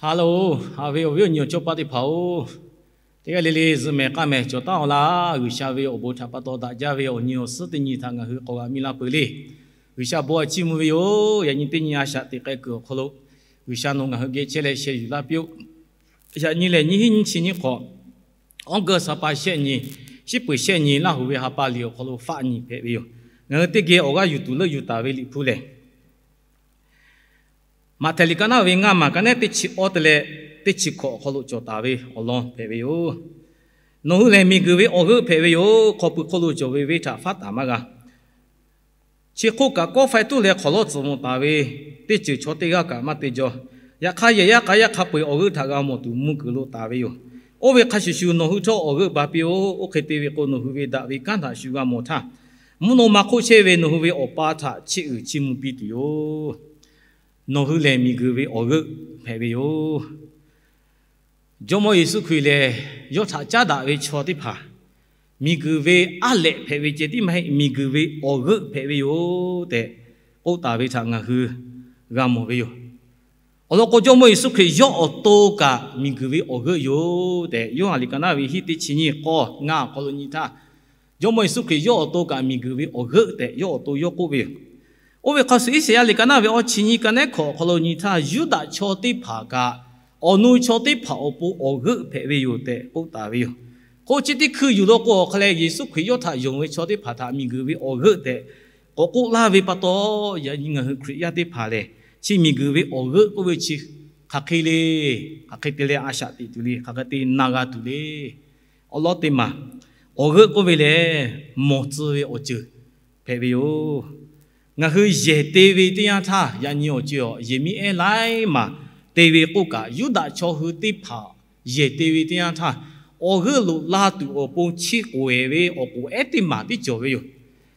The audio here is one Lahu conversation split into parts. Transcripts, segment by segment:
Hello, haꞈ ve awˬ viˉ awˬ nyi awˬ cawˇ paˆ teˇ hpaˍ-oˬ, teˇ g'aˇ le le zuhꞈ mehˍ k'aˇ mehˍ cawˬ taˉ-aw laˇ. G'uiˬsha ve awˬ bon htaꞈ pa taw daꞈ jaˇ ve awˬ nyi awˬ suhˉ teˇ nyi htaꞈ ngaˬ hui k'awꞈ g'a miˇ laˇ peuˬ le. G'uiˬsha bon a ciˇ mvuh ve yoˬ. Yaꞈ nyi teˇ nyi a shaꞈ teꞈ k'ai kuiˬ awˬ hk'aw lo G'uiˬsha nawˬ ngaˬ hui geh chehˇ leh sheh yuˬ laˇ piˇ-oˆ. Yaꞈ nyi lehˬ nyiˇ hinˉ nyiˇ chi nyiˇ hk'awꞈ, August ha pa shehˆ nyi, shiˉ peuˬ shehˆ nyi, Laˇ huˍ ve ha pa liꞈ awˬ hk'aw lo faˆ nyi hpehꞈ ve yoˬ. Ngaˬ hui teˇ geh awˬ g'aˇ yuˬ tuˬ leuˆ yuˬ taˍ ve liꞈ hpu lehˬ, Maꞈhtehˍ liꞈ ka naˉ ve ngaˇ maˬ ka nehˉ teˇ chi awˇ te leh teˇ chi hkawꞈ awˬ hk'aw lo cawˬ taˍ ve awˬ lawn hpehꞈ ve yoˬ. Nawˬ hui lehˬ miˬguiˬ ve awˬ g'euˆ hpehꞈ ve yoˬ. Hk'aw pui hk'oˆ lo cawˬ ve venˇ htaꞈ faˉ taˍ maˇ g'a. Chi hk'oˆ kaꞈ kawˆ faiˇ tuˉ leh hk'awˍ lawˇ tcuhˍ mvuh taˍ ve teˇ ceuˬ chaw teˇ g'aˇ kaꞈ maˇ te jaw. Yaꞈ hk'aˇ yehˬ yaˇ k'a yaˇ hk'a peu-eˬ awˬ g'euˆ htaꞈ g'a mawˬ tuˬ mvuh kuiˬ lo taˍ ve yoˬ. Oˇ ve hk'a shuˍ shuˍ nawˬ hui htawˇ awˬ g'euˆ ba piˇ-oˆ. Oˇ hk'e te ve k'o, nawˬ hui ve daꞈ ve kanˉ htaꞈ shu g'a mawˬ htaˇ, mvuhˇ naw ma hk'oˆ chehˇ ve nawˬ hui ve Awˬ pa htaꞈ chiˇ uiˍ chiˇ mvuh piˇ tuˬ yoˬ. Nawˬ hui lehˬ miˬguiˬ ve awˬ g'euˆ hpehꞈ ve yoˬ. Jawˇmawˇ Yeˍsuˆ Hkriꞈ lehˬ, yawˇ htaꞈ caˉ daꞈ ve chaw teˇ hpaˍ miˬguiˬ ve aˉ lehꞈ hpehꞈ ve ceh tiˉ maˇ heˆ, miˬguiˬ ve awˬ g'euˆ hpehꞈ ve yoˬ tehꞈ k'oˆ taˍ ve htaꞈ ngaˬ hui g'a mawˬ ve yoˬ. Awˬ lawn k'o, Jawˇmawˇ Yeˍsuˆ Hkriꞈ yawˇ awˬ to kaꞈ miˬguiˬ ve awˬ g'euˆ yoˬ tehꞈ, Yoˇhanˬ liꞈ ka naˉ ve hiˉ teˇ chi nyiˇ k'awˇ ngaˇ awˬ hk'aw lo nyi htaˇ, Jawˇmawˇ Yeˍsuˆ Hkriꞈ yawˇ awˬ to kaꞈ miˬguiˬ ve awˬ g'euˆ tehꞈ yawˇ awˬ to yawˇ k'oˆ ve yoˬ. Oˇ ve hk'a shuˍ, Iˉsaˍyaˆ liꞈ ka naˉ ve awˇ chi nyiˇ ka nehˉ hkawꞈ awˬ hk'aw lo nyi htaˇ, Yuˇdaꞈ chaw teˇ hpaˍ kaꞈ awˬ nu chaw teˇ hpaˍ awˬ pon awˬ g'euˆ hpehꞈ ve yoˬ tehꞈ k'oˆ taˍ ve yoˬ. K'o, chi teˇ hkui yuˬ law k'o, awˬ hk'a leh Yeˍsuˆ Hkriꞈ yawˇ htaꞈ yonˍ ve chaw teˇ hpaˍ htaꞈ miˬguiˬ ve awˬ g'euˆ tehꞈ k'awꞈ k'oˆ laˇ ve pa taw, yaꞈ nyi ngaˬ hui Hkriꞈ yaˇ teˇ hpaˍ lehˬ, chi miˬguiˬ ve awˬ g'euˆ k'oˆ ve chi hk'aˬ hk'e le, hk'aˬ hk'e te leh a shaꞈ teꞈ tuˬ le, hk'aˬ hk'e te na g'a tuˬ le. Awˬ lawn teˇ maˬ, awˬ g'euˆ k'oˆ ve lehˬ, mawˬ tcuh ve awˬ ceuˬ hpehꞈ ve yoˬ. Ngaˬ hui yehˬ te ve teˇ yanˇ htaˇ, yaꞈ nyi awˬ ceuˬ yehˬ miˇ ehˉ laiˉ maˬ te ve k'oˆ kaꞈ, Yuˇdaꞈ chaw hui teˇ hpaˍ yehˬ te ve teˇ yanˇ htaˇ, awˬ g'euˆ loꞈ la tuˬ awˬ pon chi k'oˍ ehˍ ve awˬ k'oˍ ehˉ teˇ maˬ tiˉ cawˬ ve yoˬ.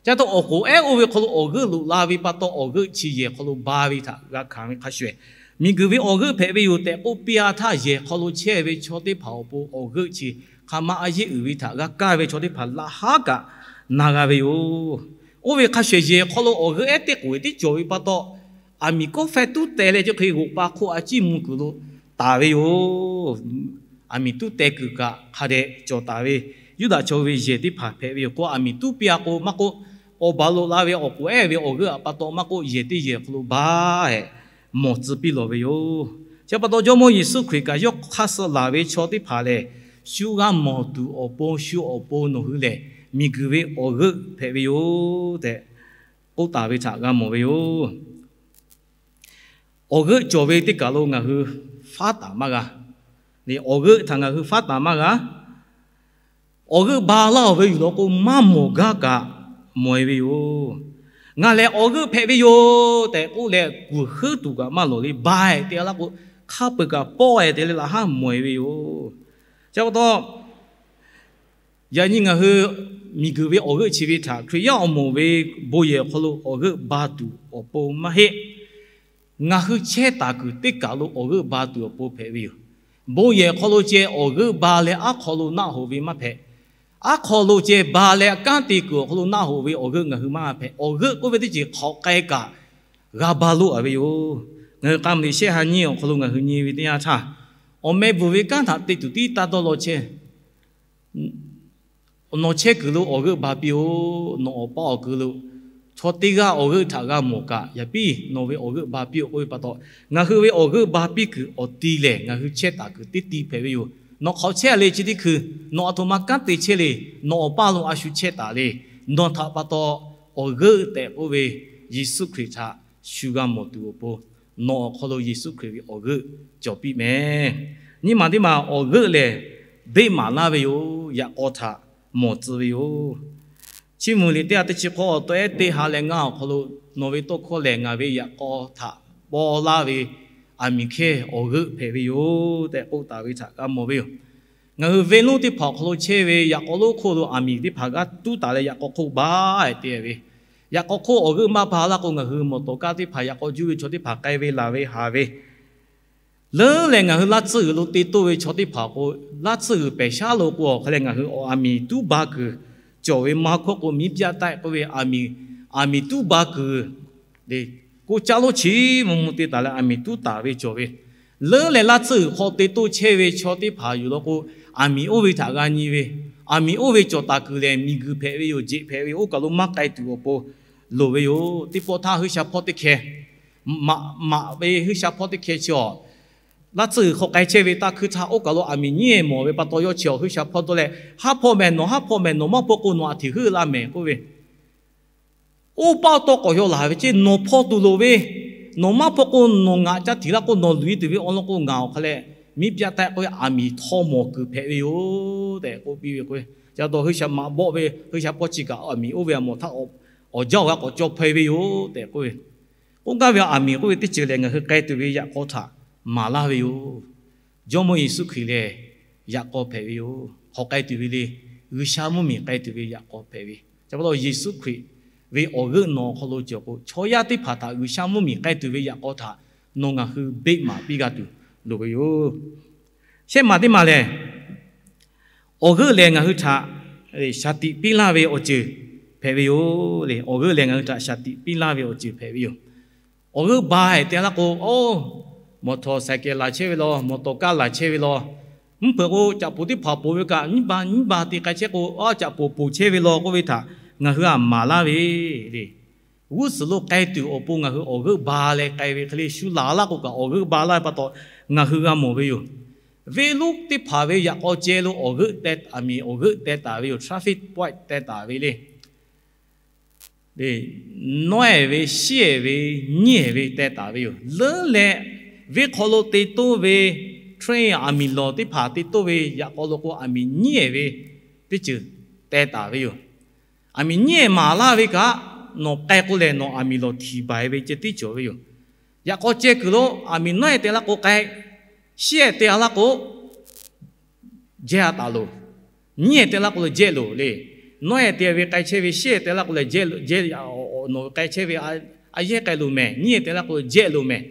Chi pa taw, awˬ k'oˍ ehˉ oˇ ve hk'aw lo awˬ g'euˆ loꞈ la ve pa taw, awˬ g'euˆ chi yehˬ hk'aw lo ba ve htaꞈ g'a hkanˍ ve hk'a shuˍ, miˬguiˬ ve awˬ g'euˆ hpehꞈ ve yoˬ tehꞈ k'oˆ piˇ-a htaˇ, yehˬ hk'aw lo chehˇ ve chaw teˇ hpaˍ awˬ pon awˬ g'euˆ chi hk'a ma a yeˇ uiˍ ve htaꞈ g'a kaˇ ve chaw teˇ hpaˍ laꞈ haˉ kaꞈ na g'a ve yoˬ. Oˇ ve hk'a shuˍ, yehˬ hk'aw lo awˬ g'euˆ ehˉ teˇ k'oˍ ehˍ tiˉ cawˬ ve pa taw, aˬ miˍ kawˆ faiˇ tuˉ teh leh chi hk'e g'oꞈ pa hk'oˆ a ciˉ mvuh kuiˬ lo taˍ ve yoˬ. Aˬ miˍ tuˉ teh kuiˬ kaꞈ hk'a dehꞈ cawˬ taˍ ve Yuˇdaꞈ chaw ve yehˬ teˇ hpaˍ hpehꞈ ve yoˬ. K'o, aˬ miˍ tuˉ piˇ-a k'o maˇ k'oˆ, awˬ baˬ loꞈ la ve awˬ k'oˍ ehˉ ve awˬ g'euˆ pa taw maˇ k'oˆ, yehˬ teˇ yehˬ hk'aw lo ba-ehˍ mawˬ tcuh piˇ lawˬ ve yoˬ. Chi pa taw, Jawˇmawˇ Yeˍsuˆ Hkriꞈ kaꞈ yawˇ hk'aˇ suh laˬ ve chaw teˇ hpaˍ lehˬ, shu g'a mawˬ tuˬ awˬ pon shu awˬ pon nawˬ hui lehˬ, miˬguiˬ ve awˬ g'euˆ hpehꞈ ve yoˬ tehꞈ k'oˆ taˍ ve htaꞈ g'a mawˬ ve yoˬ. Awˬ g'euˆ cawˬ ve teˇ kaˬ lo ngaˬ hui faˉ taˍ maˇ g'a. Awˬ g'euˆ htaꞈ ngaˬ hui faˉ taˍ maˇ g'a. Awˬ g'euˆ ba laˇ-oˬ ve yuˬ law k'o, maˇ mawˬ gaˇ kaꞈ mawˬ-e ve yoˬ. Ngaˬ lehˬ awˬ g'euˆ hpehꞈ ve yoˬ tehꞈ k'oˆ leh, kuˬ heuˉ tuˬ kaꞈ maˇ lawˬ le. Ba-ehˍ te-a laˇ k'o, hk'a peu-eˬ kaꞈ pawˆ-ehˍ te leh laꞈ haˉ mawˬ-e ve yoˬ. Chi pa taw, yaꞈ nyi ngaˬ hui miˬguiˬ ve awˬ g'euˆ chi ve htaꞈ Hkriꞈ yaˇ awˬ moˍ ve bon yehˬ awˬ hk'aw lo awˬ g'euˆ ba tuˬ awˬ pon maˇ heˆ. Ngaˬ hui chehˇ taˍ kuiˬ teˇ kaˬ lo awˬ g'euˆ ba tuˬ awˬ pon hpehꞈ ve yoˬ. Bon yehˬ hk'aw lo ceh awˬ g'euˆ ba leh aˉ hk'aw lo naˆ hoꞈ ve maˇ hpehꞈ. Aˉ hk'aw lo ceh ba leh kanˉ te kuiˬ awˬ hk'aw lo naˆ hoꞈ ve awˬ g'euˆ ngaˬ hui maˇ hpehꞈ. Awˬ g'euˆ k'oˆ ve teˇ ceuˬ hk'awꞈ k'ai kaꞈ g'a ba loˆ-a ve yoˬ. Ngaˬ hui k'a meuˍ liꞈ shehˆ ha nyiˇ awˬ hk'aw lo ngaˬ hui nyi ve teˇ yanˇ htaˇ, awˬ meh bvuhˬ ve kanˉ htaꞈ te tuˬ tiˉ taˇ dawˇ law chehˇ. Nawˬ chehˇ kuiˬ lo awˬ g'euˆ ba piˇ-oˆ. Nawˬ awˬ pa awˬ kuiˬ lo chaw teˇ g'aˇ awˬ g'euˆ htaꞈ g'a mawˬ kaꞈ, yaꞈ piˇ nawˬ ve awˬ g'euˆ ba piˇ-oˆ k'oˆ ve pa taw, ngaˬ hui ve awˬ g'euˆ ba piˇ kuiˬ awˬ ti lehˬ, ngaˬ hui chehˇ taˍ kuiˬ teˇ ti hpehꞈ ve yoˬ. Nawˬ hk'aw chehˇ le chi teˇ hkui, nawˬ aˬ htoꞈ ma kanˉ te chehˇ le, nawˬ awˬ paˇ lo a shu chehˇ taˍ le. Nawˬ htaꞈ pa taw awˬ g'euˆ tehꞈ k'oˆ ve Yeˍsuˆ Hkriꞈ htaꞈ shu g'a mawˬ tuˬ awˬ pon, nawˬ awˬ hk'aw lo Yeˍsuˆ Hkriꞈ ve awˬ g'euˆ cawˬ piˇ mehˍ. Nyiˇ maˬ teˇ maˬ awˬ g'euˆ lehˬ, deˇ maˍ laˇ ve yoˬ. Yaꞈ k'aw htaꞈ mawˬ tcuh ve yoˬ. Chiˇ mvuh liꞈ teˇ ha teˇ chi k'awˇ awˬ tawehˉ teˇ ha leh ngaˇ awˬ hk'aw lo, nawˬ ve tawˇ hkawˇ lehˬ ngaˬ ve yaꞈ k'aw htaꞈ paw laˇ ve aˬ miˍ hkehˇ awˬ g'euˆ hpehꞈ ve yoˬ tehꞈ k'oˆ taˍ ve htaꞈ g'a mawˬ ve yoˬ. Ngaˬ hui venˇ lonˉ teˇ hpaˍ awˬ hk'aw lo chehˇ ve yaꞈ k'aw lonˉ hk'oˆ lo aˬ miˍ teˇ hpaˍ g'a tuˉ taˍ leh yaꞈ k'aw hk'oˆ ba-ehˍ te ve, yaꞈ k'aw hk'oˆ awˬ g'euˆ maˇ ba laˇ k'o, ngaˬ hui mawˬ tawˍ kaˇ teˇ hpaˍ yaꞈ k'aw juˇ ve chaw teˇ hpaˍ k'ai ve laˬ ve haˍ ve leuˉ leh, ngaˬ hui laˇ tsuhˇ g'uiˬ lo te toˇ ve chaw teˇ hpaˍ k'o, laˇ tsuhˇ g'uiˬ pehˬ shaˉ lo k'o, awˬ hk'a leh ngaˬ hui aˬ miˍ tuˉ ba kuiˬ cawˬ ve maˇ hkawˇ k'o, miˉ pyaˆ taˆ k'oˆ ve aˬ miˍ, aˬ miˍ tuˉ ba kuiˬ, k'oˆ caˇ lonˉ chi mvuh mvuh te taˍ leh aˬ miˍ tuˉ taˍ ve cawˬ ve Leuˉ leh laˇ tsuhˇ g'uiˬ hk'aw te toˇ chehˇ ve chaw teˇ hpaˍ yuˬ law k'o, aˬ miˍ oˇ ve htaꞈ g'a nyi ve, aˬ miˍ oˇ ve cawˬ taˍ kuiˬ lehˬ miˬ guiˬ hpehꞈ ve yoˬ, jeꞈ hpehꞈ ve, oˇ kaˬ lo maˇ k'ai tuˬ awˬ pon loˍ ve yoˬ. Teˇ pawˆ htaˇ Hui sha hpawˇ teˇ hkeh, maꞈ, maꞈ ve Hui sha hpawˇ teˇ hkeh chi awˬ, laˇ tsuhˇ g'uiˬ hk'aw k'ai chehˇ ve taˇ hkuiˇ htaˇ, oˇ kaˬ lo aˬ miˍ nyiˉ mawˬ ve pa taw yawˇ chi awˬ Hui sha hpawˇ dawˇ leh, Haˉ hpawˇ mehˍ nawˬ, haˉ hpawˇ mehˍ nawˬ, maˇ hpawˇ k'o nawˬ aˬ hteꞈ heuˆ la mehˍ k'oˆ ve, oˇ paˆ awˬ tawˇ k'awꞈ yaw laˬ ve ceˇ, nawˬ hpawˇ tuˬ loˍ ve, nawˬ maˇ hpawˇ k'o nawˬ ngaˬ ca htiꞈ laˇ k'o nawˬ luˬ e tuˬ ve awˬ lawn k'o ngaˬ awˬ hk'a leh miˉ pyaˆ taˆ k'oˆ ve aˬ miˍ htawˇ mawˬ kuiˬ hpehꞈ ve yoˬ tehꞈ k'oˆ piˇ ve k'o, ca taw Hui sha maꞈ bawˆ ve Hui sha hpawˇ chi kaꞈ aˬ miˍ oˇ ve aˬ mawˬ htaˇ awˬ jaˇ awˬ g'a k'awꞈ caw hpaw e ve yoˬ tehꞈ k'oˆ ve, k'oˆ gaˇ ve aˬ miˍ k'oˆ ve teˇ ceuˬ lehˬ ngaˬ hui k'ai tuˬ ve yaꞈ k'aw htaꞈ maˍ laˇ ve yoˬ. Jawˇmawˇ Yeˍsuˆ Hkriꞈ lehˬ yaꞈ k'aw hpehꞈ ve yoˬ. Hk'aw k'ai tuˬ ve le, G'uiˬsha mvuhˇmiˬ k'ai tuˬ ve yaꞈ k'aw hpehꞈ ve. Chi pa taw Yeˍsuˆ Hkriꞈ ve awˬ g'euˆ nawˬ awˬ hk'aw lo cawˬ k'o, chaw yaˇ teˇ hpaˍ htaꞈ G'uiˬsha mvuhˇmiˬ k'ai tuˬ ve yaꞈ k'aw htaꞈ nawˬ ngaˬ hui beˆ maˍ piˇ g'a tuˬ loˍ ve yoˬ. Shehˆ maˬ teˇ maˬ lehˬ, awˬ g'euˆ lehˬ ngaˬ hui htaꞈ shaˍ tiꞈ piˇ laˇ ve awˬ ceuˬ hpehꞈ ve yoˬ le. Awˬ g'euˆ lehˬ ngaˬ hui htaꞈ shaˍ tiꞈ piˇ laˇ ve awˬ ceuˬ hpehꞈ ve yoˬ. Awˬ g'euˆ ba hehꞈ te laˇ k'o, oˇ, mawˬ htawˍ saiˍ kehˍ laˬ chehˇ ve law, mawˬ tawˍ kaˇ laˬ chehˇ ve law, mvuhˇ hpeuꞈ k'o caꞈ poˍ teˇ hpaˍ poˍ ve kaꞈ nyiˇ ba nyiˇ ba te k'ai chehˇ k'o, aˉ, caꞈ poˍ poˍ chehˇ ve law k'oˆ ve htaꞈ ngaˬ hui aꞈ maˍ laˇ ve le. G'uˇ suhˍ lo k'ai tuˬ awˬ pon ngaˬ hui awˬ g'euˆ ba leh k'ai ve hk'e le, shu laˬ laˇ k'o kaꞈ awˬ g'euˆ ba laˇ ve pa taw ngaˬ hui g'a mawˬ ve yoˬ. Venˇ lonˉ teˇ hpaˍ ve yaꞈ k'aw ceh lo awˬ g'euˆ teh, aˬ miˍ awˬ g'euˆ teh taˍ ve yoˬ. Traffic point teh taˍ ve le. Nawˉ ehˍ ve, shiˉ ehˍ ve, nyiˉ ehˍ ve teh taˍ ve yoˬ. Leuˉ leh venˇ hk'aw lo te toˇ ve train aˬ miˍ lawˬ teˇ hpaˍ te toˇ ve yaꞈ k'aw lo k'o aˬ miˍ nyiˉ ehˍ ve teˇ ceuˬ teh taˍ ve yoˬ. Aˬ miˍ nyiˉ ehˍ maˍ laˇ ve kaꞈ, nawˬ k'ai k'o lehˬ nawˬ aˬ miˍ lawˬ htiˍ baiˬ ve ceh tiˉ cawˬ ve yoˬ. Yaꞈ k'aw ceh kuiˬ lo aˬ miˍ nawˉ ehˍ teh laˇ k'o k'ai, shiˉ ehˍ teh laˇ k'o jehˇ a taˍ loˬ. Nyiˉ ehˍ teh laˇ k'o lo jehˇ loˬ le. Nawˉ ehˍ te ve k'ai chehˇ ve, shiˉ ehˍ teh laˇ k'o lehˬ jehˇ, nawˬ ve k'ai chehˇ ve a yehˇ k'ai loˬ mehˍ. Nyiˉ ehˍ teh laˇ k'o lo jehˇ loˬ mehˍ.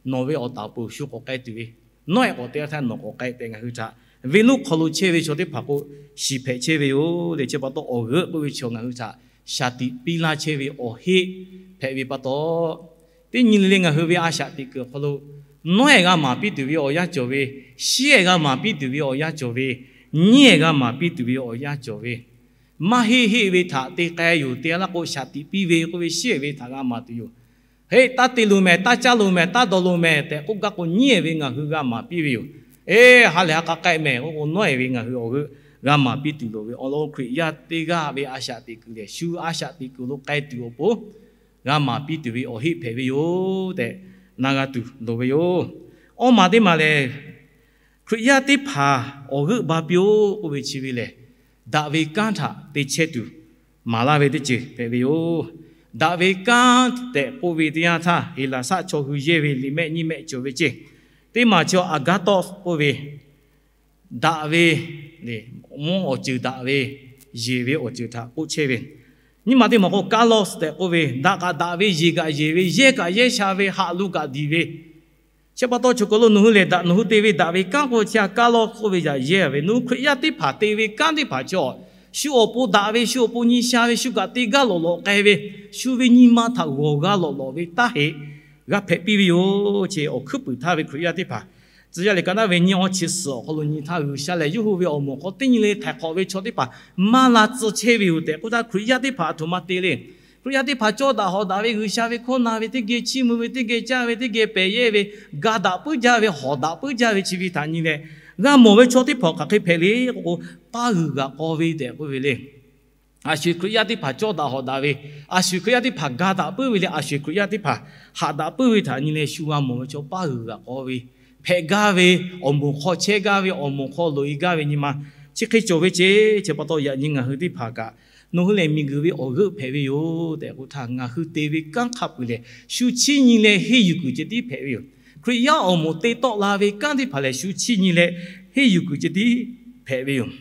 Nawˬ ve awˬ taˍ awˬ pon shu k'awꞈ k'ai tuˬ ve, nawˉ ehˍ k'awꞈ te a htaˇ nawˬ k'awꞈ k'ai tehꞈ ngaˬ hui htaꞈ venˇ lonˉ hk'aw lo chehˇ ve chaw teˇ hpaˍ k'o shiˍ hpehꞈ chehˇ ve yoˬ le. Chi pa taw awˬ g'euˆ k'oˆ ve chaw ngaˬ hui htaꞈ shaˍ tiꞈ piˇ laˇ chehˇ ve awˬ heˆ hpehꞈ ve pa taw, teˇ nyi le le ngaˬ hui ve a shaꞈ teꞈ kuiˬ awˬ hk'aw lo nawˉ ehˍ g'a maˍ piˇ tuˬ ve awˬ yanˇ cawˬ ve, shiˉ ehˍ g'a maˍ piˇ tuˬ ve awˬ yanˇ cawˬ ve, nyiˉ ehˍ g'a maˍ piˇ tuˬ ve awˬ yanˇ cawˬ ve, maˇ heˆ heˆ ve htaꞈ te k'ai yoˬ te laˇ k'o shaˍ tiꞈ piˇ ve k'oˆ ve shiˉ ehˍ ve htaꞈ g'a maˍ tuˬ yoˬ. Heˆ, taˇ te loˬ mehˍ, taˇ caˇ loˬ mehˍ, taˇ dawˬ loˬ mehˍ tehꞈ k'oˆ gaˇ k'o nyiˉ ehˍ ve ngaˬ hui g'a maˍ piˇ ve yoˬ. Eˬ, ha lehˬ ha k'a k'ai mehˍ k'oˆ k'o nawˉ ehˍ ve ngaˬ hui awˬ g'euˆ g'a maˍ piˇ tuˬ loˍ ve awˬ lawn Hkriꞈ yaˇ teˇ g'aˇ ve a shaꞈ teꞈ kuiˬ lehˬ shu a shaꞈ teꞈ kuiˬ lo k'ai tuˬ awˬ pon g'a maˍ piˇ tuˬ ve awˬ heˆ hpehꞈ ve yoˬ tehꞈ na g'a tuˬ loˍ ve yoˬ. Awˇ maˬ teˇ maˬ lehˬ, Hkriꞈ yaˇ teˇ hpaˍ awˬ g'euˆ ba piˇ-oˆ k'oˆ ve chi ve lehˬ, daꞈ ve kanˉ htaꞈ te chehˇ tuˬ maˍ laˇ ve teˇ ceuˬ hpehꞈ ve yoˬ. Daꞈ ve kanˉ tehꞈ k'oˆ ve teˇ yanˇ htaˇ, Heˍlaˍsaˆ chaw hui yehˇ ve liꞈ mehˆ nyiˇ mehˆ cawˬ ve ceˇ. Teˇ maˬ chi agathos k'oˆ ve, daꞈ ve, mvuhˇ awˬ ceuˬ daꞈ ve, yeˬ ve awˬ ceuˬ htaꞈ k'oˆ chehˇ ve. Nyiˇ maˬ teˇ maˬ k'o kalos tehꞈ k'oˆ ve, daꞈ kaꞈ daꞈ ve, yeˬ kaꞈ yeˬ ve, yehˇ kaꞈ yehˇ sha ve, haꞈ lo kaꞈ diˬ ve, chi pa taw chaw hk'aw lo nawˬ hui lehˬ daꞈ, nawˬ hui te ve daꞈ ve kanˉ k'o chi a kalos k'oˆ ve yaꞈ yehˇ ve, nawˬ hui Hkriꞈ yaˇ teˇ hpaˍ te ve kanˉ teˇ hpaˍ chi awˬ, shu awˬ pon daꞈ ve, shu awˬ pon nyi sha ve, shu kaꞈ te gaˇ lawꞈ lawꞈ k'ai ve, shu ve nyi ma htaꞈ g'awˬ g'a lawꞈ lawꞈ ve taˇ heꞈ g'a hpehꞈ piˇ ve yoˬ. Chi awˬ hkuiˉ puiˍ htaˇ ve Hkriꞈ yaˇ teˇ hpaˍ tcuh yaˇ lehˬ ka naˉ ve nyiˇ awˇ chi suhˍ awˬ hk'aw lo nyi htaˇ G'uiˬsha lehˬ yawˇ hui ve awˬ moˍ hk'aw teˇ nyi le htaiˍ hk'awꞈ ve chaw teˇ hpaˍ maˇ la tcuh chehˇ ve yoˬ tehꞈ k'oˆ htaˇ, Hkriꞈ yaˇ teˇ hpaˍ a htoꞈ ma te le. Hkriꞈ yaˇ teˇ hpaˍ cawˇ daꞈ hawꞈ daꞈ ve, G'uiˬsha ve hkawˇ na ve, teˇ geh chiˇ mvuh ve, teˇ geh caˇ ve, teˇ geh pehˬ yehˇ ve, ga daꞈ puiˉ jaˇ ve, hawꞈ daꞈ puiˉ jaˇ ve chi ve htaꞈ nyi leh, g'a mawˬ ve chaw teˇ hpaˍ hk'aˬ hk'e hpehꞈ le k'o k'o, paˇ g'uiˬ g'aꞈ k'aw ve tehꞈ k'oˆ ve le. A sho-eˬ Hkriꞈ yaˇ teˇ hpaˍ cawˇ daꞈ hawꞈ daꞈ ve, a sho-eˬ Hkriꞈ yaˇ teˇ hpaˍ ga daꞈ puiˉ ve leh a sho-eˬ Hkriꞈ yaˇ teˇ hpaˍ haꞈ daꞈ puiˉ ve htaꞈ nyi leh shu g'a mawˬ ve chaw paˇ g'uiˬ g'aꞈ k'aw ve, hpehꞈ gaˇ ve, awˬ moˍ hk'aw chehˇ gaˇ ve, awˬ moˍ hk'aw loꞈ-e gaˇ ve nyi ma chi hk'e cawˬ ve ceˇ. Chi pa taw yaꞈ nyi ngaˬ hui teˇ hpaˍ kaꞈ nawˬ hui lehˬ miˬguiˬ ve awˬ g'euˆ hpehꞈ ve yoˬ tehꞈ k'oˆ htaˇ, ngaˬ hui te ve kanˉ hk'a peuˬ lehˬ shu chiˇ nyi leh henˇ yuˬ kuiˬ ceh tiˉ hpehꞈ ve yoˬ. Hkriꞈ yaˇ awˬ moˍ te tawˆ la ve kanˉ teˇ hpaˍ lehˬ shu chiˇ nyi leh henˇ yuˬ kuiˬ ceh tiˉ hpehꞈ ve yoˬ.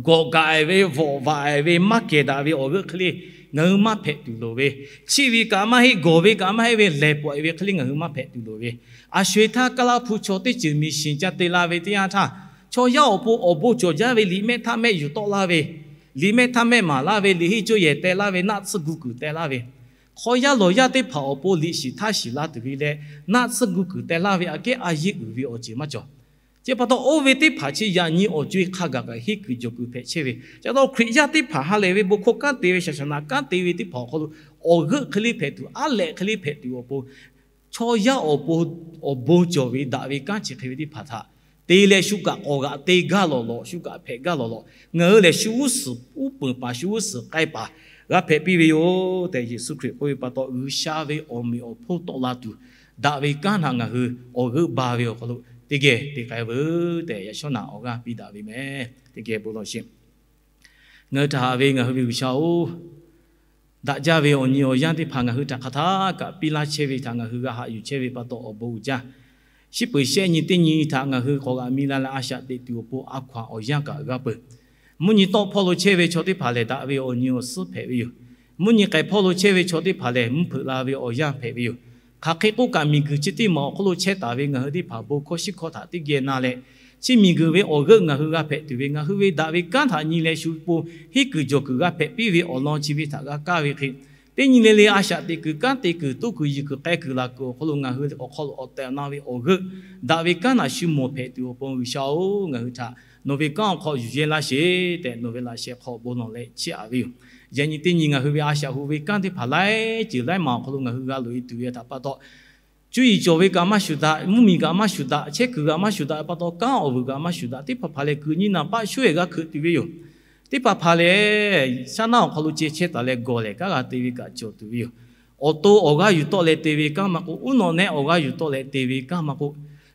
Gawꞈ gaꞈ-e ve, vawꞈ vaꞈ-e ve, maˇ kehˬ daꞈ ve awˬ g'euˆ hk'e le ngaˬ hui maˇ hpehꞈ tuˬ loˍ ve, chiˇ ve kaꞈ maˇ heˆ, gawˬ ve kaꞈ maˇ heˆ ve, lehˬ pawꞈ-e ve hk'e le ngaˬ hui maˇ hpehꞈ tuˬ loˍ ve, a sho-eˬ htaˇ Kaˇlaˇ hpu chaw teˇ ceuˬ miˬ shiˍ ca te la ve teˇ yanˇ htaˇ, chaw yaˇ awˬ pon awˬ bon cawˬ jaˇ ve liꞈ mehˆ htaˇ mehˆ yuˬ tawˆ laˇ ve, liꞈ mehˆ htaˇ mehˆ maˍ laˇ ve, liꞈ henˇ cawˇ yehˬ teh laˇ ve, naˆ tsuhˇ gu kuiˬ teh laˇ ve, hk'aw yaˇ lawˬ yaˇ teˇ hpaˍ awˬ pon liꞈ shiˍ htaˇ shiˍ la tuˬ ve leh, naˆ tsuhˇ gu kuiˬ teh laˇ ve aꞈ kehˉ a yeˆ uiˍ ve awˬ ceuˬ maˇ cawˬ. Chi pa taw, oˇ ve teˇ hpaˍ chi yaꞈ nyi awˬ co-e hk'a gaˬ kaꞈ henˇ kuiˬ jawˬ kuiˬ hpehꞈ chehˇ ve. Chi pa taw, Hkriꞈ yaˇ teˇ hpaˍ ha lehˬ ve bon hkawˇ kanˉ te ve, shaˍ shaˍ naˍ kanˉ te ve teˇ hpaˍ awˬ hk'aw lo awˬ g'euˆ hk'e le hpehꞈ tuˬ, aˉ lehꞈ hk'e le hpehꞈ tuˬ awˬ pon, chaw yaˇ awˬ pon awˬ bon cawˬ ve daꞈ ve kanˉ chi hk'e ve teˇ hpaˍ htaꞈ te leh shu kaꞈ k'awꞈ g'aꞈ te gaˇ lawˬ lawˬ, shu kaꞈ hpehꞈ gaˇ lawˬ lawˬ, ngaˬ hui lehˬ shu g'uˇ suhˍ uˉ peunˍ paˍ, shu g'uˇ suhˍ k'ai paˍ g'a hpehꞈ piˇ ve yoˬ tehꞈ, Yeˍsuˆ Hkriꞈ k'oˆ ve pa taw, G'uiˬsha ve awˬ meꞈ awˬ hponˇ tawˆ la tuˬ, daꞈ ve kanˉ htaꞈ ngaˬ hui awˬ g'euˆ ba ve awˬ hk'aw lo teˇ geh te k'ai veuˬ tehꞈ, yaꞈ shawˉ naꞈ awˬ g'aˇ piˇ daꞈ ve meh. Teˇ geh bon lawˬ sheˍ. Ngaˬ hui htaꞈ haꞈ ve ngaˬ hui ve G'uiˬsha-oˬ, daꞈ jaˇ ve awˬ nyi awˬ yanˇ teˇ hpaˍ ngaˬ hui htaꞈ hk'aˬ htaˇ kaꞈ piˇ laˇ chehˇ ve htaꞈ ngaˬ hui g'a haꞈ yuˬ chehˇ ve pa taw awˬ bon uiˍ jaˇ. Shiˉ peuˬ shehˆ nyi teˇ nyi htaꞈ ngaˬ hui k'awꞈ g'aꞈ mi la leh a shaꞈ teꞈ tuˬ awˬ pon a hkaw-anˬ awˬ yanˇ kaꞈ g'a peuˬ. Mvuhˇ nyi tawˆ hpawˇ lo chehˇ ve chaw teˇ hpaˍ lehˬ, daꞈ ve awˬ nyi awˬ suhˉ hpehꞈ ve yoˬ. Mvuhˇ nyi k'ai hpawˇ lo chehˇ ve chaw teˇ hpaˍ lehˬ, mvuhˇ hpeuꞈ la ve awˬ yanˇ hpehꞈ ve yoˬ. Hk'aˬ hk'e k'oˆ kaꞈ, miˬguiˬ chi teˇ maˬ awˬ hk'oˆ lo chehˇ taˍ ve ngaˬ hui teˇ hpaˍ bon hkawˇ shiˉ hkawˇ htaꞈ teˇ geh na leh, chi miˬguiˬ ve awˬ g'euˆ ngaˬ hui g'a hpehꞈ tuˬ ve, ngaˬ hui ve daꞈ ve kanˉ htaꞈ nyi leh shu pon henˇ kuiˬ jawˬ kuiˬ g'a hpehꞈ piˇ ve awˬ lawn chi ve htaꞈ g'a kaˇ ve hk'e, teˇ nyi le le a shaꞈ teꞈ kuiˬ, kanˉ te kuiˬ, toˇ kuiˬ, yiˬ kuiˬ, k'ai kuiˬ, laˬ kuiˬ awˬ hk'aw lo ngaˬ hui awˬ hk'aw lo awˬ tehˬ awˬ na ve awˬ g'euˆ, daꞈ ve kanˉ htaꞈ shu mawˬ hpehꞈ tuˬ awˬ pon G'uiˬsha-oˬ, ngaˬ hui htaꞈ nawˬ ve kanˉ awˬ hk'aw yuˬ yehˇ laˇ sheˍ tehꞈ, nawˬ ve laꞈ sheh hk'aw bon lawˬ leh chiˇ aꞈ ve yoˬ. Yaꞈ nyi teˇ nyi ngaˬ hui ve a shaꞈ hu ve kanˉ teˇ hpaˍ laiˉ ceuˬ laiˉ maˬ awˬ hk'aw lo ngaˬ hui g'a loꞈ-e tuˬ ve htaꞈ pa taw, cuˇ yiˍ cawˬ ve kaꞈ maˇ shuˍ daꞈ, mvuhˇmiˬ kaꞈ maˇ shuˍ daꞈ, chehˇ kuiˬ kaꞈ maˇ shuˍ daꞈ pa taw, kanˉ awˬ vuiˬ kaꞈ maˇ shuˍ daꞈ, teˇ hpaˍ hpaˍ lehˬ kuiˬ nyi naˍ paˆ shuˉ-ehˍ g'a hkeuꞈ tuˬ ve yoˬ. Teˇ hpaˍ hpaˍ lehˬ, shaˉ naˉ awˬ hk'aw lo ceh chehˇ taˍ leh gawˬ lehˬ kanˉ g'a te ve kaꞈ cawˬ tuˬ ve yoˬ. Awˬ to awˬ g'aˇ yuˬ tawˆ leh te ve kanˉ maˇ k'oˆ, uˉ nawꞈ nehˆ awˬ g'aˇ yuˬ tawˆ leh te ve kanˉ maˇ k'oˆ,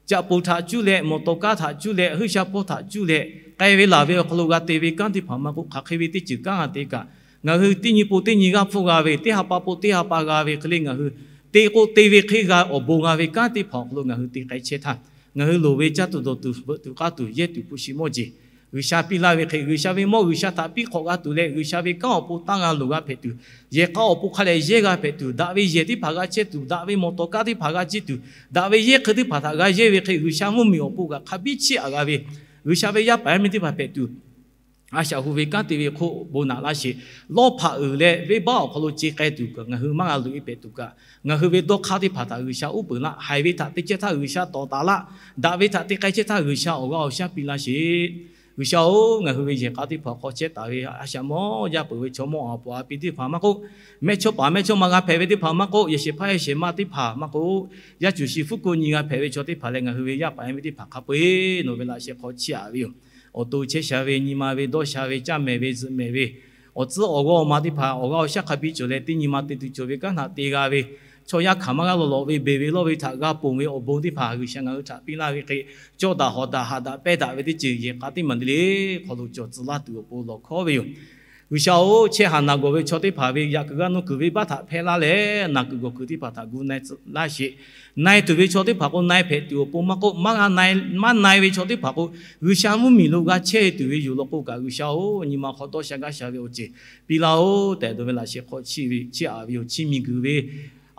caꞈ poˍ htaꞈ cuˇ leh, mawˬ tawˍ kaˇ htaꞈ cuˇ leh, heuˆ sha hpawˇ htaꞈ cuˇ leh, k'ai ve laˬ ve awˬ hk'aw lo g'a te ve kanˉ teˇ hpaˍ maˇ k'oˆ, hk'aˬ hk'e ve teˇ ceuˬ kanˉ g'a te kaꞈ, ngaˬ hui teˇ nyi po teˇ nyi g'aˇ hpfuhˇ g'a ve, teˇ ha pa po teˇ ha pa g'a ve hk'e le ngaˬ hui te k'o te ve hk'e g'a awˬ bon g'a ve kanˉ teˇ hpaˍ awˬ hk'aw lo ngaˬ hui te k'ai chehˇ htaˇ, ngaˬ hui loˍ ve caˇ tuˬ dawˬ tuˬ veuꞈ tuˬ k'aˇ tuˬ yehˇ tuˬ hpu shi mawˇ jeˬ, G'uiˬsha piˇ laˇ ve hk'e, G'uiˬsha ve mawˇ G'uiˬsha htaꞈ piˇ hk'awꞈ g'a tuˬ leh, G'uiˬsha ve kanˉ awˬ pon tanˇ g'a loˍ g'a hpehꞈ tuˬ, yehˬ k'a awˬ pon hk'a dehꞈ yehˇ g'a hpehꞈ tuˬ, daꞈ ve yehˬ teˇ hpaˍ g'a chehˇ tuˬ, daꞈ ve mawˬ tawˍ kaˇ teˇ hpaˍ g'a ciˇ tuˬ, daꞈ ve yehˇ hk'e teˇ hpaˍ htaꞈ g'a yehˇ ve hk'e, G'uiˬsha mvuhˇmiˬ awˬ pon kaꞈ hk'a biˇ chiˇ aꞈ g'a ve, G'uiˬsha ve yaˇ paˍ yaˇ miˇ teˇ hpaˍ hpehꞈ tuˬ, a shaꞈ hu ve kanˉ te ve hk'oˆ bon naꞈ laˇ sheˍ. Lawˇ hpaꞈ uiˍ leh venˇbaˆ awˬ hk'aw lo ce k'ai tuˬ kaꞈ ngaˬ hui maˇ g'a loꞈ-e hpehꞈ tuˬ kaꞈ, ngaˬ hui ve dawˇ hk'aˇ teˇ hpaˍ htaꞈ G'uiˬsha uˉ peunˍ laˇ. Haiˬ ve htaꞈ te chehˇ htaˇ G'uiˬsha tawˍ taˍ laˇ. Daꞈ ve htaꞈ te k'ai chehˇ htaˇ G'uiˬsha awˬ g'aˇ awˬ shaˉ piˇ laˇ sheˍ. G'uiˬsha-oˬ, ngaˬ hui ve yehˬ k'a teˇ hpaˍ hk'aw chehˇ taˍ ve a shaꞈ mawˇ jaˇ peuˬ ve chaw mawˇ awˬ puˍ a pi teˇ hpaˍ maˇ k'oˆ, mehˇchawˇ paˍ mehˇchawˇma g'a hpehꞈ ve teˇ hpaˍ maˇ k'oˆ, yehˬ shehˍ hpaˇ yehˬ shehˍ ma teˇ hpaˍ maˇ k'oˆ, yaˇ cuˬ shi hpfuhˇ ko nyi g'a hpehꞈ ve chaw teˇ hpaˍ leh ngaˬ hui ve yaˇ paˍ yaˇ miˇ teˇ hpaˍ hk'a peu-eˬ nawˬ ve laꞈ sheh hk'aw chiˇ aꞈ ve yoˬ. Awˬ to chehˇ sha ve, nyi ma ve, dawˇ sha ve, caˇ mehˍ ve, zuhꞈ mehˍ ve, awˬ tcuhˉ awˬ g'aˇ awˬ ma teˇ hpaˍ awˬ g'aˇ awˬ shaˉ hk'a biˇ cawˬ leh teˇ nyi ma te tuˬ cawˬ ve kanˉ htaꞈ te g'a ve, chaw yaˇ hkanˍ maˇ g'aˇ lawˬ lawꞈ ve beˬ ve lawˇ ve htaꞈ g'a ponˬ ve awˬ bon teˇ hpaˍ G'uiˬsha ngaˬ hui htaꞈ piˇ laˇ ve hk'e, cawˇ daꞈ hawˍ daꞈ haꞈ daꞈ pehnˇ daꞈ ve teˇ ceuˬ yehˬ k'a teˇ maˬ te le hk'aw lo cawˬ tcuh laˇ tuˬ awˬ pon lawˬ hkawˉ ve yoˬ. G'uiˬsha-oˬ, chehˇ haˍ naˬ gawˬ ve chaw teˇ hpaˍ ve yaꞈ kuiˬ g'aˇ nuˇ kuiˬ venˇbaˆ htaꞈ hpehˇ laˇ leh, naˬ kuiˬ gawˬ kuiˬ teˇ hpaˍ htaꞈ gu na-e tcuh laˇ sheˍ. Na-e tuˬ ve chaw teˇ hpaˍ k'o na-e hpehꞈ tuˬ awˬ pon maˇ k'oˆ, maˇ g'a na-e, maˇ na-e ve chaw teˇ hpaˍ k'o, G'uiˬsha mvuhˇmiˬ lo g'a chehˇ tuˬ ve yoˬ law k'o kaꞈ, G'uiˬsha-oˬ, nyi ma hk'aw dawˇ sha gaˇ sha ve awˬ ceuˬ piˇ laˇ-oˬ tehꞈ, dawˬ ve laꞈ sheh hk'aw chiˇ aꞈ ve yoˬ. Chi miˬguiˬ ve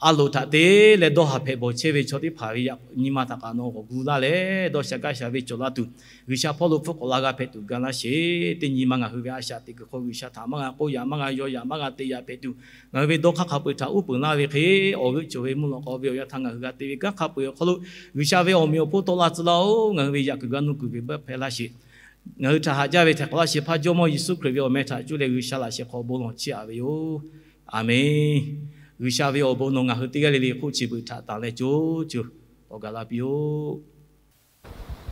a loˍ htaꞈ te leh dawˇ haˍ hpehꞈ bawˬ chehˇ ve chaw teˇ hpaˍ ve yaꞈ nyi ma htaꞈ kaꞈ nawˬ k'awꞈ gu laˇ leh, dawˇ sha gaˇ sha ve cawˬ laˇ tuˬ, G'uiˬsha hpawˇ lo hpfuhˆ k'awꞈ la g'a hpehꞈ tuˬ ga laˇ sheˍ. Teˇ nyi ma ngaˬ hui ve a shaꞈ teꞈ kuiˬ hk'aw G'uiˬsha htaꞈ maˇ g'a k'oˆ yaꞈ, maˇ g'a yaw yaꞈ, maˇ g'a te yaꞈ hpehꞈ tuˬ, ngaˬ hui ve dawˇ hk'aˇ hk'a peu-eˬ htaꞈ uˉ peunˍ laˇ ve hk'e, awˬ g'euˆ cawˬ ve mvuhˇ lawꞈ k'aw ve awˬ yanˇ htaˇ ngaˬ hui g'a te ve kanˉ hk'a peu-eˬ awˬ hk'aw lo, G'uiˬsha ve awˬ meꞈ awˬ hponˇ tawˆ la tcuh laˇ-oˬ. Ngaˬ hui ve yaꞈ kuiˬ g'aˇ nuˇ kuiˬ venˇbaˆ hpehˇ laˇ sheˍ. Ngaˬ hui htaꞈ haꞈ jaˇ ve htaiˍ hk'awꞈ laˇ shehˍ hpaˇ Jawˇmawˇ Yeˍsuˆ Hkriꞈ ve awˬ meh htaꞈ cuˇ leh G'uiˬsha laꞈ sheh hk'aw bon lawˬ chiˇ aꞈ ve yoˬ. Aˬmenˍ. G'uiˬsha ve awˬ bon nawˬ ngaˬ hui teˇ g'aˇ le le hk'oˆ chi beuꞈ htaꞈ tanˬ leh co co awˬ gaˬ la piˇ-oˆ.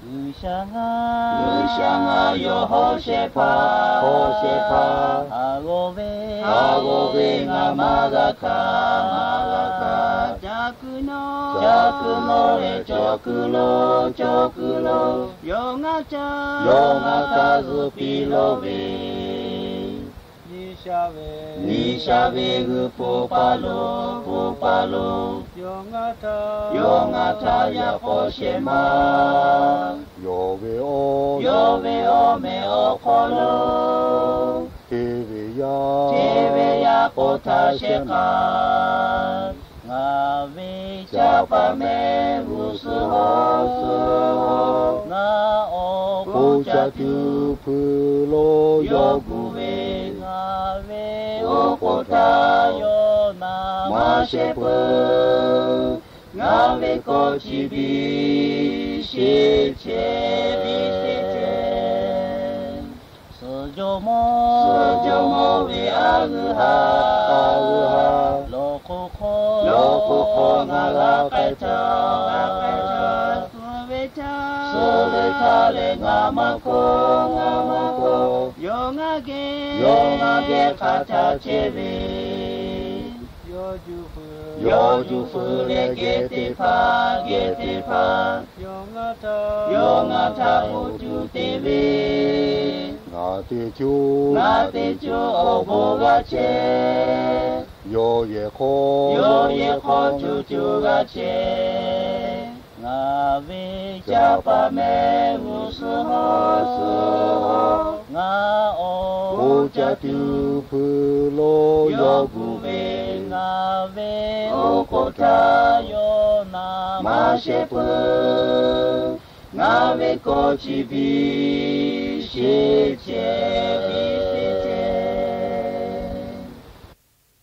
G'uiˬsha ngaˬ, G'uiˬsha ngaˬ yawˇ hawˉ shehˍ hpaˇ, hawˉ shehˍ hpaˇ, haˍ g'awˇ ve, haˍ g'awˇ ve ngaˬ maˇ g'a hkanˍ, maˇ g'a hkanˍ. Caˇ kuiˬ nawˬ, caˇ kuiˬ nawˬ leh cawˬ kuiˬ lo, cawˬ kuiˬ lo, yawˇ ngaˬ ca, yawˇ ngaˬ ca zuhꞈ piˇ lawˬ ve. G'uiˬsha ve, G'uiˬsha ve g'uiˬ pfuhˍ pa lo, pfuhˍ pa lo, yawˇ ngaˬ htaꞈ yaꞈ k'aw shehˍ ma. Yawˇ ve awˬ, yawˇ ve awˬ meh awˬ hk'aw lo hteˇ ve yaˇ, hteˇ ve yaˇ k'awꞈ htaˇ shehˍ hpaˇ. Ngaˬ ve caˇ paˍ meh g'uˇ suhˍ hawˉ suhˍ, ngaˬ awˬ pon caˇ tuˬ hpui lo yawˇ gu ve, ngaˬ ve oˉ k'oˍ htaˇ yawˇ na ma maˇ shehˍ peuˬ. Ngaˬ ve kawˆ chi biˇ sheˍ chehˇ, biˇ sheˍ chehˇ. Suhˍ jawˇmawˇ, suhˍ jawˇmawˇ ve a g'uiˬ ha, a g'uiˬ ha, lawˬ hk'oˆ hk'aw, lawˬ hk'oˆ hk'aw ngaˬ g'a k'ai htaˇ, g'a k'ai htaˇ, suh ve htaˇ, suh ve htaˇ lehˬ ngaˬ maˇ hkawˇ, ngaˬ maˇ hkawˇ. Yawˇ ngaˬ geh, yawˇ ngaˬ geh hk'a htaꞈ chehˇ ve, yawˇ juˆ fuiˍ leh geh teˇ hpaˍ, geh teˇ hpaˍ, yawˇ ngaˬ htaꞈ k'oˆ tuˬ te ve, ngaˬ teˇ co, ngaˬ teˇ co awˬ bon g'a chehˇ. Yawˇ yehˬ hk'aw, yawˇ yehˬ hk'aw co co g'a chehˇ. Ngaˬ ve Caˇ paˍ mehˆ g'uˇ suhˍ hawˉ, suhˍ hawˉ, ngaˬ awˬ bon ca tuˬ hpui lo yawˇ gu ve, ngaˬ ve awˬ hk'oˆ htaˇ yawˇ naˍ maˇ shehˍ peuˬ. Ngaˬ ve kawˆ chi biˇ sheˍ chehˇ, biˇ sheˍ